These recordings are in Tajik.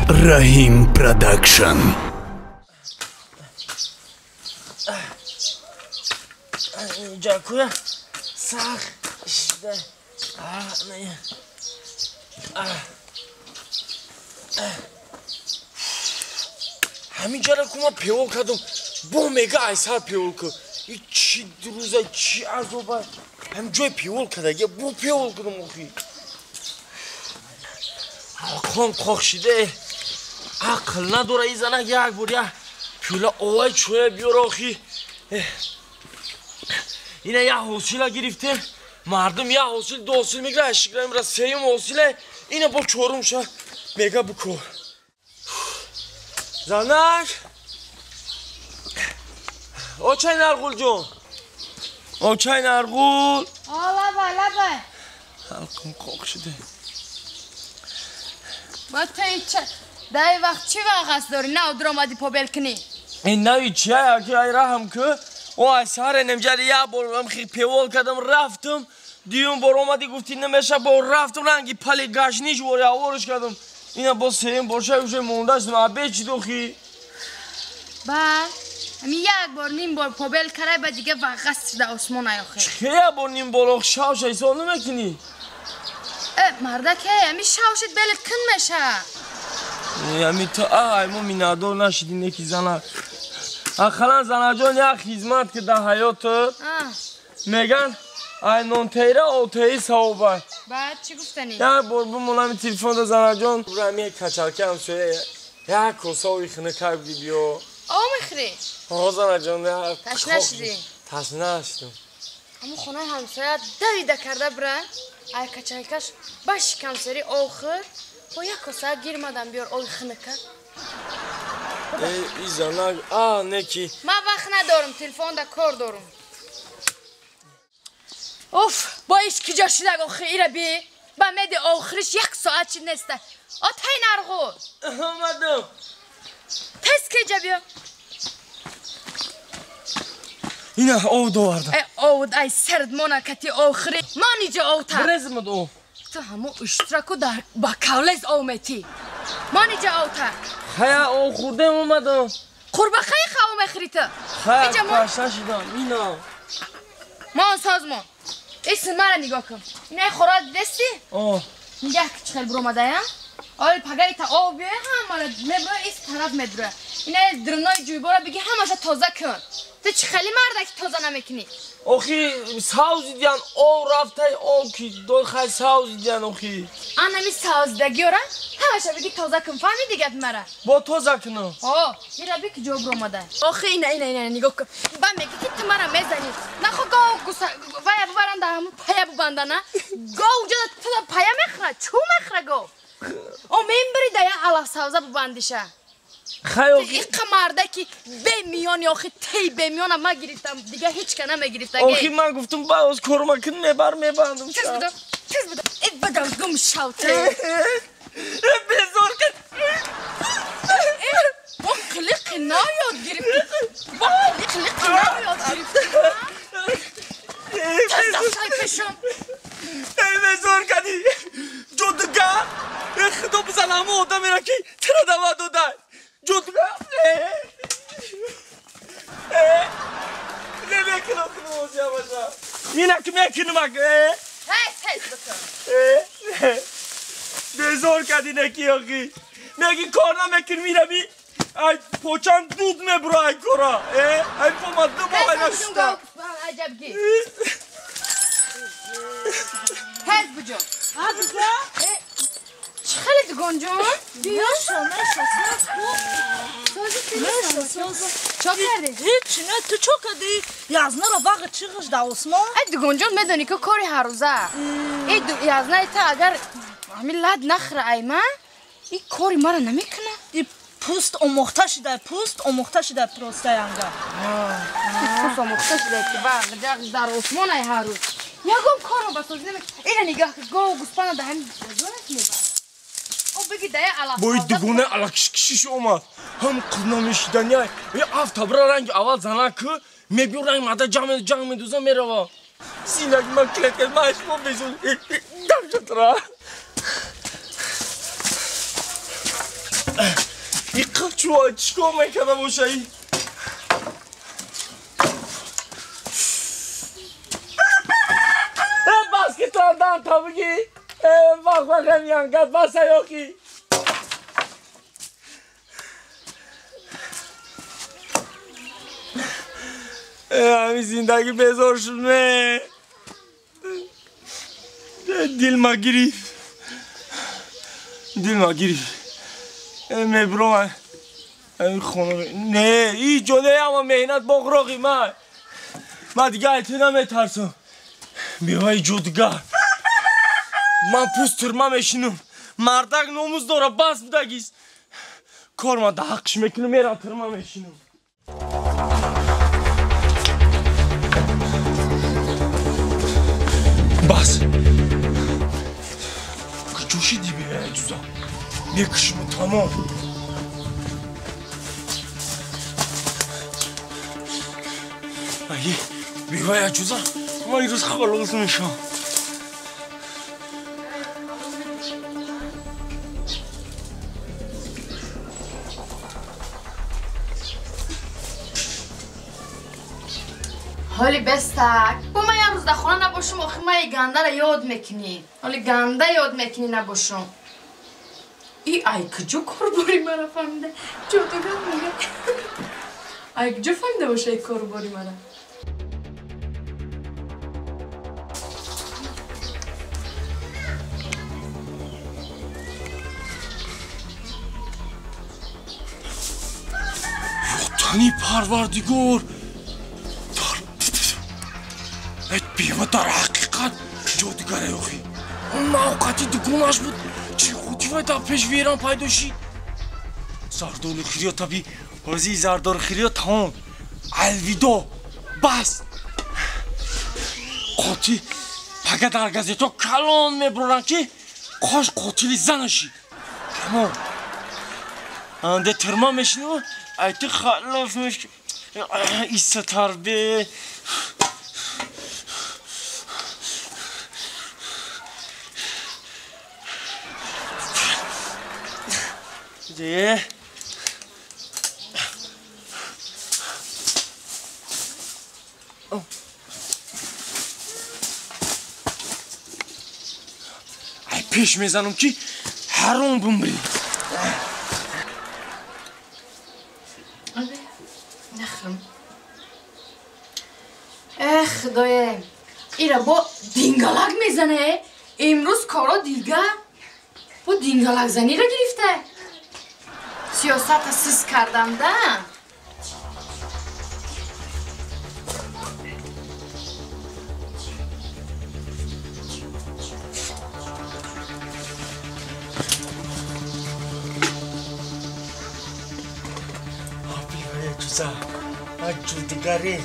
Раҳим Продакшн. Ҷакуя сахт шида. Ҳамин ҷара ку ман певол кардам, бо мега айсар певол ку. И чӣ рӯза, чӣ азоба. Ҳамин ҷои певол кардагия, бо певол кардам охи. Ҳалқон қоқ шида. Ақл надора и занак як бор як пиёла овай чоя биёр охи. Ина як ҳосила гирифтем. Мардум як ҳосил, ду ҳосил мегира, шикрам ра сеюм ҳосиле, ина бо чорум ша мега букор. Занак! Очай Нарғул ҷон! Очай Нарғул! Лабай, лабай! Ҳалқим қоқ шуда. Ба ту дай вақт чӣ вақт дорӣ? На одр омадӣ побел кунӣ? Ин нави чия, ки ай раҳм ку? О, ай саҳар немҷали як бор певол кардам, рафтам. Дуюм бор омадӣ, гуфтӣ намеша, бо рафтам, ранги пали гашниш вори аворш кардам. Ина бо сеюм бор шай уже монда шудам. Абе чӣ дохи? Ба, ҳамин як бор ним бор побел карай, ба дига вағас шуда осмон ай охи. Чӣ як бор ним бор ох шавша ҳисоб намекунӣ? Э, мардаке, ҳамин шавшид белет кун меша. Ҳамин ту ай мо миннатдор нашидӣ неки зана. Ақаллан занаҷон як хизмат ки дар ҳаётат меган ай нонтейра отеи савобай. Баъд чӣ гуфтанӣ? Як бор бимонами телефонда занаҷон, ами качалка ҳамсоя як коса ови хунукак биё. Об мехӯрӣ? Ҳо занаҷон. Ташна шудӣ? Ташна шудам. Ҳамун хонаи ҳамсоя давида карда бира, ай качалкаш ба шикамсери об хӯр, бо як коса гирмадам биёр ови хунука. Эй, занак, а неки. Ман вақт надорам, телефонда кор дорам. Уф, бо иш киҷо шудаг охи ира би? Ба меди охириш як соат чид неста. Отай Нарғул. Омадам. Тез киҷа биё. Ина ов довардам. Э, ов ай сард мона кати охири. Ман иҷа овта. Брезмад ов. Ту ҳамо уштраку дар ба кавлез ов мети. Ман иҷа овта. Хая ов хӯрдем омадам. Қурбақаи хав мехӯри ту. Хая ташна шудам. Ина. Мон созмон. Исм мара нигоҳ кун. Инаи хӯрок дидасти? О. Нигоҳ ки чӣ хел буромадая? Оли пагаи та об биёй, ҳамара мебура, ис тараф медура. Инаи дрнои ҷӯйбора биги ҳамаша тоза кун. Ту чӣ хели марда ки тоза намекунӣ? Охи савзидиан об рафтай об ки дой хай савзидиан охи. Анами савзидагиёра ҳамаша биги тоза кун, фаҳмидӣ гапи мара? Бо тоза кунам. Ҳо, ира би ки ҷо буромада. Охи ина ина ина нигоҳ кун. Ба меги ки ту мара мезанӣ. Нахо гов гуса вая бубаранда ҳамун пая бубандана. Гов ҷо ту пая мехӯра, чӯ мехӯра гов. О мембари да я алаф савза бубандиша. Иқа марда ки бемиёни охи тей бемиёна ма гирифтам, дига ҳеч ка намегирифтаги. Охи ман гуфтам ба оз корма кун мебар мебандам. Тез бидо, тез бидо. Э бадам гум шав те. Э безор кун. Э бо қилиқи нав ёд гирифтӣ. Бо қилиқи нав ёд гирифтӣ. Тез дафтай пешам. Э безор кардӣ. Ҷодугар. Э худо бизан ҳамон одамеро ки туро даъват додай. Ҷодугар. Не мекунам худо баша. Ина ки мекунам ак. Тез тез бикун. Безор кардӣ неки охи. Меги кор намекунӣ мирави. Ай почам дуд мебура ай кора. Ай пома ду моҳ нашуда. Аҷабги. Тез буҷон. А буҷа? Чӣ хеле дугонҷон? Биё меша Чо кардӣ? Ҳеч не, ту чо кардӣ? Язнаро вағи чӣ ғиш да осмон? Ай дугонҷон медонӣ ки кори ҳаррӯза. Э язнаи та агар ҳамин лад нахӯра ай ман, и кори мара намекуна. И пӯст омӯхта шуда, пӯст омӯхта шуда просто янга. Пӯст омӯхта шуда ки вағи ҷағиш дар осмон ай ҳар рӯз. Ягон корро ба созӣ намекунад. Ина нигоҳ кун, гов гӯспанда да ҳамин бозораш мебарад. Бо дугона алакшикшиш омад. Ҳам қилнамешидани ай. Афтабра ранги аввал занак ку мебиё ранг мада ҷанг медуза мерава. Синак ман клетка машмо безон. Дамшатра. Чу чикор мекарда боша и? Бас ки тандан та бигӣ. Вақ вақ янгат баса ёки. Ҳамин зиндагӣ безор шуд ме. Дилма гирифт. Дилма гирифт. Мебурам ҳамин хона. Не, ҳеҷ ҷо не, ама меҳнат боғроғи ман. Ман дига ай ту наметарсам. Меваи ҷодугар. Ман пӯст турма мешинам. Мардак номус дора, бас будагист. Кор ман да ҳаққш мекунам, мерам турма мешинам. Бас. Куҷо шидӣ беваи ҷуза? Мекушиму тамом. Ай, беваи ҷуза, ман ирӯз халос мешавам. ҳоли бестак, бо ман як рӯз дар хона набошум, охи ман и гандара ёд мекунӣ. Ҳоли ганда ёд мекунӣ набошум. И ай куҷо корбори мара фаҳмида? Ҷодугар мега. Ай куҷо фаҳмида боша и корбори мара? Ватани Парвардигор! Бева дар ҳақиқат ҷодугаре охи. Он мавқати дугонаш буд, чӣ худи вай дар пеш веран пайдо шид. Зардоли хириё таби ҳозии зардори хириё тамом. Алвидо, бас. Қотил пага дар газетҳо калон мебуранд ки қош қотили занаши. Тамом. Анде тирма мешинаву ай ту халос меш исса тарбе. Де. Ай пеш мезанам ки ҳаром бумрӣ. Нахрам. Эх, худое. Ира бо дингалак мезане. Имрӯз коро дига. Бо дингалакзаниро гирифта. Сиёсата сиз кардам да. Ҷуза, ҷудигаре.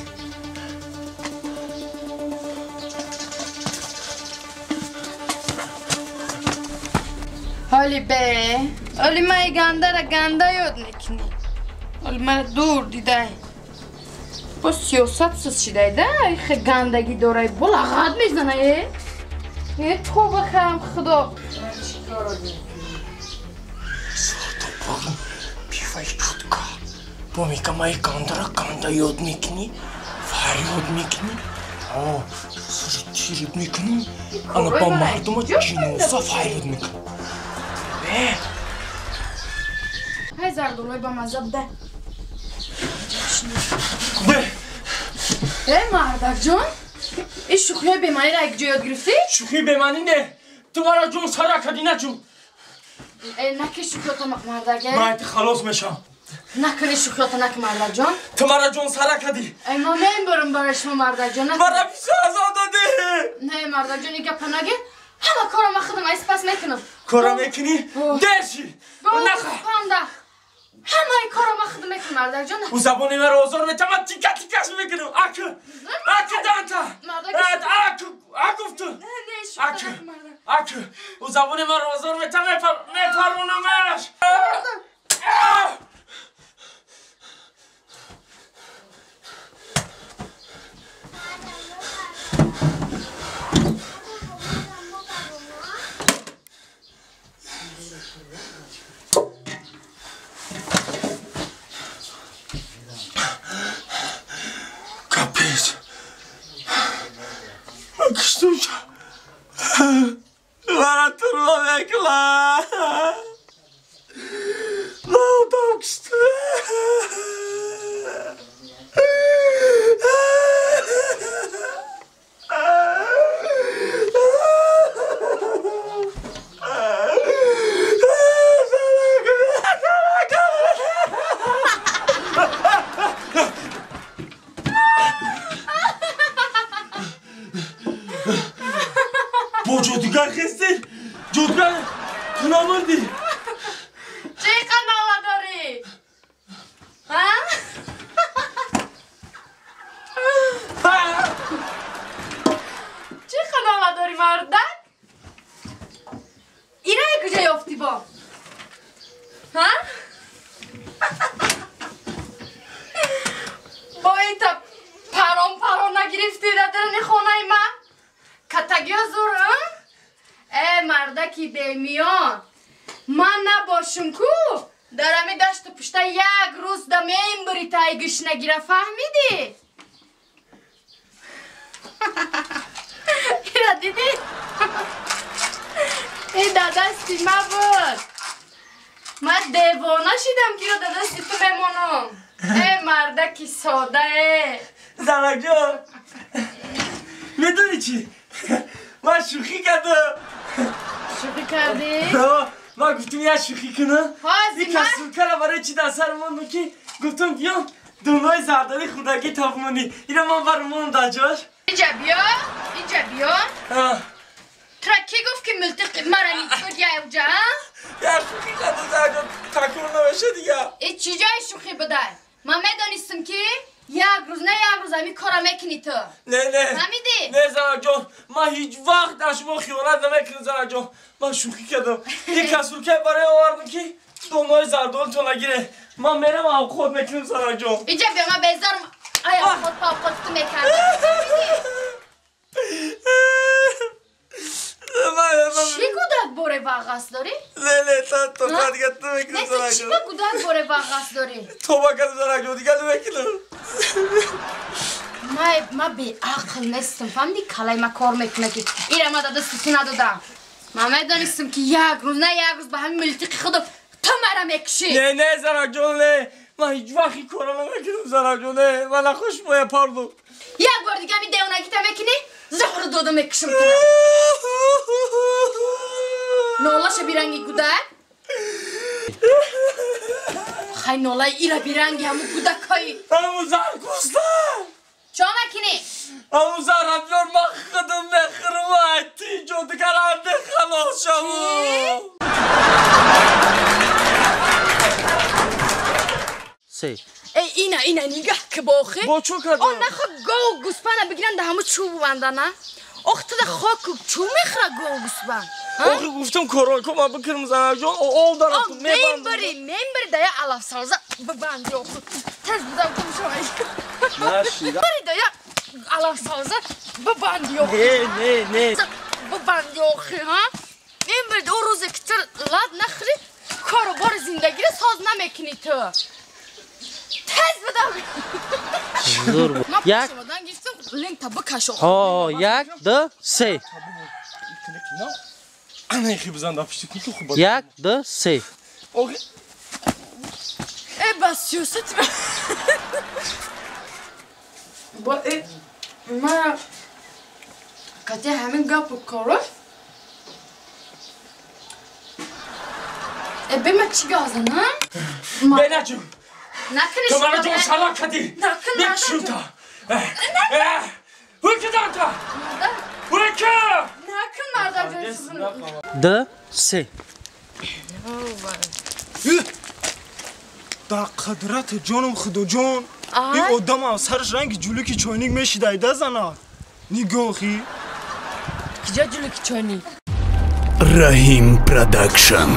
Ҳоли бе, ҳоли ман гандара ганда ёд мекунӣ. Ҳоли мара дур дидай. Бо сиёсат сиз шидай да, ихе гандагӣ дорай, бо лағат мезана э. Э тоба харам худо. Сардоборум, бивай чутка. Бо мега май гандара ганда ёд мекунӣ, фарёд мекунӣ. Сари тириб мекунӣ, ана ба мардума ҷиноса фарёд мекунӣ. Ҳай зардолои ба мазза буда. Э, мардакҷон, ин шӯхиҳои бемаъниро як ҷо ёд гирифтӣ? Шӯхии бемаънӣ не, ту мара ҷон сара кардӣ наҷун. Э, наки шӯхиёто мардак. Ман ти халос мешавам. Накунӣ шӯхиёто наки мардакҷон. Ту мара ҷон сара кардӣ. Э, ман мебарам барои шумо мардакҷон. Мара бисёр азоб додӣ. Не, мардакҷон, ин гапа наге. Ҳама корро ман худам аз пас мекунам. Корро мекунӣ? Дерши! Панда! Ҳамаи корро ман худам мекунам, мардакҷон. Ӯ забони маро озор метавад, ман тика тикаш мекунам. Аку! Аку данта! Аку! Аку гуфту! Аку! Аку! Ӯ забони маро озор метавад, мепаронамаш! набошам ку дар ҳами дашту пушта як рӯз да мембури тай гушнагира фаҳмидӣ? Ира дидӣ? Э дадасти ма буд. Ман девона шидам ки ира дадасти ту мемонам. Э мардаки сода э. Занакҷон, медонӣ чӣ? Ман шӯхӣ кардам. Шӯхӣ кардӣ? Ман гуфтам як шӯхӣ кунам. Ин касулкара барои чӣ дар сар мондум ки гуфтам биём донаи зардолӣ хӯрдагӣ та бимонӣ. Ира ман бармонам дар ҷош. Иҷа биё, иҷа биё. Тура кӣ гуфт ки милтиқи мара митбуд яуҷа? Як шӯхӣ кардам занакҷон, такрор намеша дигар. Э чӣ ҷои шӯхӣ будай? Ман медонистам ки як рӯз на як рӯз ҳамин кора мекунӣ ту. Не, не. Фаҳмидӣ? Не занакҷон, ман ҳеҷ вақт аз шумо хиёнат намекунам занакҷон. Ман шӯхӣ кардам. Ин касулкае барои овардам ки донаи зардолитон нагире. Ман мерам авқот мекунам занакҷон. Иҷа биё, ман безорам. Ай авқот па авқот ту мекардам. Чӣ гудак боре вағас дорӣ? Не, не, то дигар ту мекунам занакҷон. Не, ту чӣ гудак боре вағас дорӣ? Тоба кардам занакҷон, дигар намекунам. Ман беақл нестам, фаҳмидӣ? Калаи ма кор мекуна ки ира ма дадасти ту надодам. Ман медонистам ки як рӯз на як рӯз ба ҳамин милтиқи худо ту мара мекушӣ. Не, не занакҷон, не. Ман ҳеҷ вақт ин кора намекунам занакҷон, не. Ман нахош моя пардум. Як бор дига ҳамин девонагита мекунӣ, заҳру дода мекушам тура. Нолаша биранги гудак? Хай нолаи ира биранги ҳамун гудакҳои. Ҳамун зан кустам. Чо мекунӣ? Ҳамун занра биёр, ман худам мехӯрам, ай тинҷо дигар ҳамде халос шавам. Се. Э ина ина нигаҳ ки бохи. Бо чо кардам? О нахо гов гӯспанда бигиран да ҳамун чӯб бубандана. Ох туда хоку чӯ мехӯра гов гӯспанд? Охи гуфтам королко ман бикунам занакҷон, об дарам мебандам. Мембари, мембари да я алафсоза бибанди охи. Тез будам кум шавай. Нашида. Бари да я алафсоза бибанди охи. Не, не, не. Бибанди охи, ҳа? Мембари о рӯзе ки ту лад нахӯри, кору бори зиндагиро соз намекунӣ ту. Тез будам. Зур буд. Як. Лента бикаш охи. Ҳо, як, ду, се. Ана хи бизан да пишти кун ту хуб. Як, ду, се. Охи. Э ба сиёсат. Бо э ма кати ҳамин гапу корош. Э бема чӣ газана? Бенаҷун. Накунӣ. Ту маро ҷон шалак кардӣ. Накун. Мекушум та. Ҳукидан та. Ҳуки! Накун мардаҷон. Ду, се. Дар қадрати ҷонам худоҷон, ин одамам сараш ранги ҷулуки чойник мешидайда зана. Нигоҳи. Киҷа ҷулуки чойник? Раҳим Продакшн.